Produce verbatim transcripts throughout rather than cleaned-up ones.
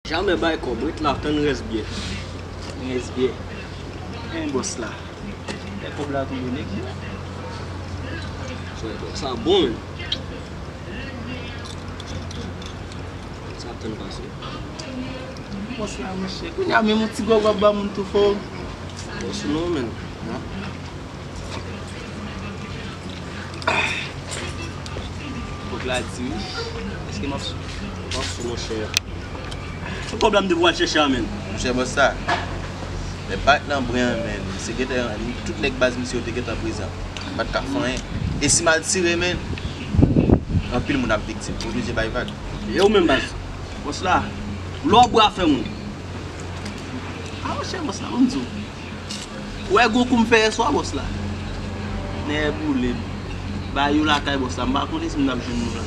Jamè bay kòb, ret la, tann rès byè. Rès byè. Men bòs la. Lè kòb la tonbe, nèg. Sa bon, men. Sa ap tann pase. Bòs la, monchè. Kounye a, menm yon ti gògòb ban moun tou fò. Bòs non, men. Fòk la di wi. Èske m ap sou? M ap sou, monchè. Se kòb la m te pou al chèche a, men. Monchè, bòs la. Men bat nan bren an, men. Se gentan, tout nèg baz misye yo te gentan prezan. M pa t ka fè anyen. E si m al tire, men, anpil moun ap viktim. M oblije bay vag. E ou menm, baz? Bòs la, lò bra fè moun. A, monchè, bòs la, ban m di w. Ou wè gwo kou m fè yèswa, bòs la? Nèg boule m. Ba yo lakay bòs la, m pa konnen si m t ap jwenn nou la.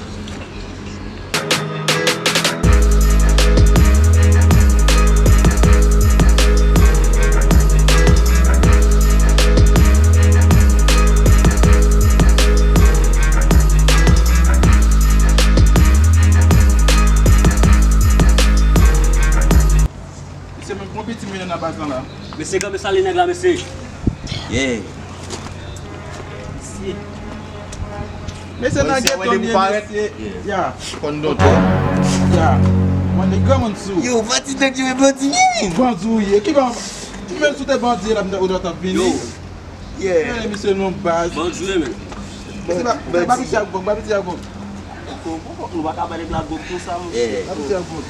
Mesye, men bon piti mwen nan baz lan la. Mesye, kanpe sale nèg la, mesye. Yeah. Mesye, mesye, nan ghetto li ye, mesye. Yeah. Konn don to. Yeah. Mwen, nèg granmoun sou. Yo, pati nèg yo e bandi ye, men. Bandi ou ye. Ki ban-, ki menm sou te bandi la, ou t ap vini? Yo. Yeah. Yeah, misye non baz. Bandi ye, men. Mesye, ba, ba piti a gòg, ba piti a gòg. Nou pa ka bay nèg la gòg konsa, monchè. Yeah. Ba piti a gòg.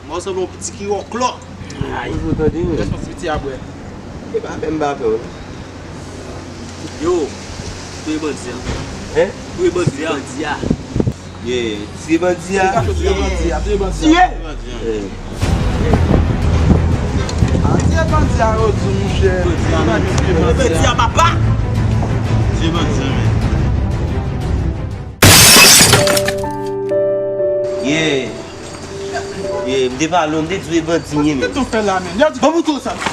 Mwen sanble yon piti ki wòklò. Ay. Toujou tande, wi. Lès yon ti piti a bwè. E pa fè m pa pè w, non. Yo, touye bandi a. Hein? Touye bandi a. Bandi a. Yeah, tiye bandi a. Tiye bandi a, tiye bandi a. Tiye! Yeah. A, tiye bandi a, yo di, monchè. Bandi a, bandi a, papa! Tiye bandi a, men. Yeah. Yeah, m te pale w, m te di w e bandi m ye, men. Kisa w fè la, men? Ban m moutre w sa m fè.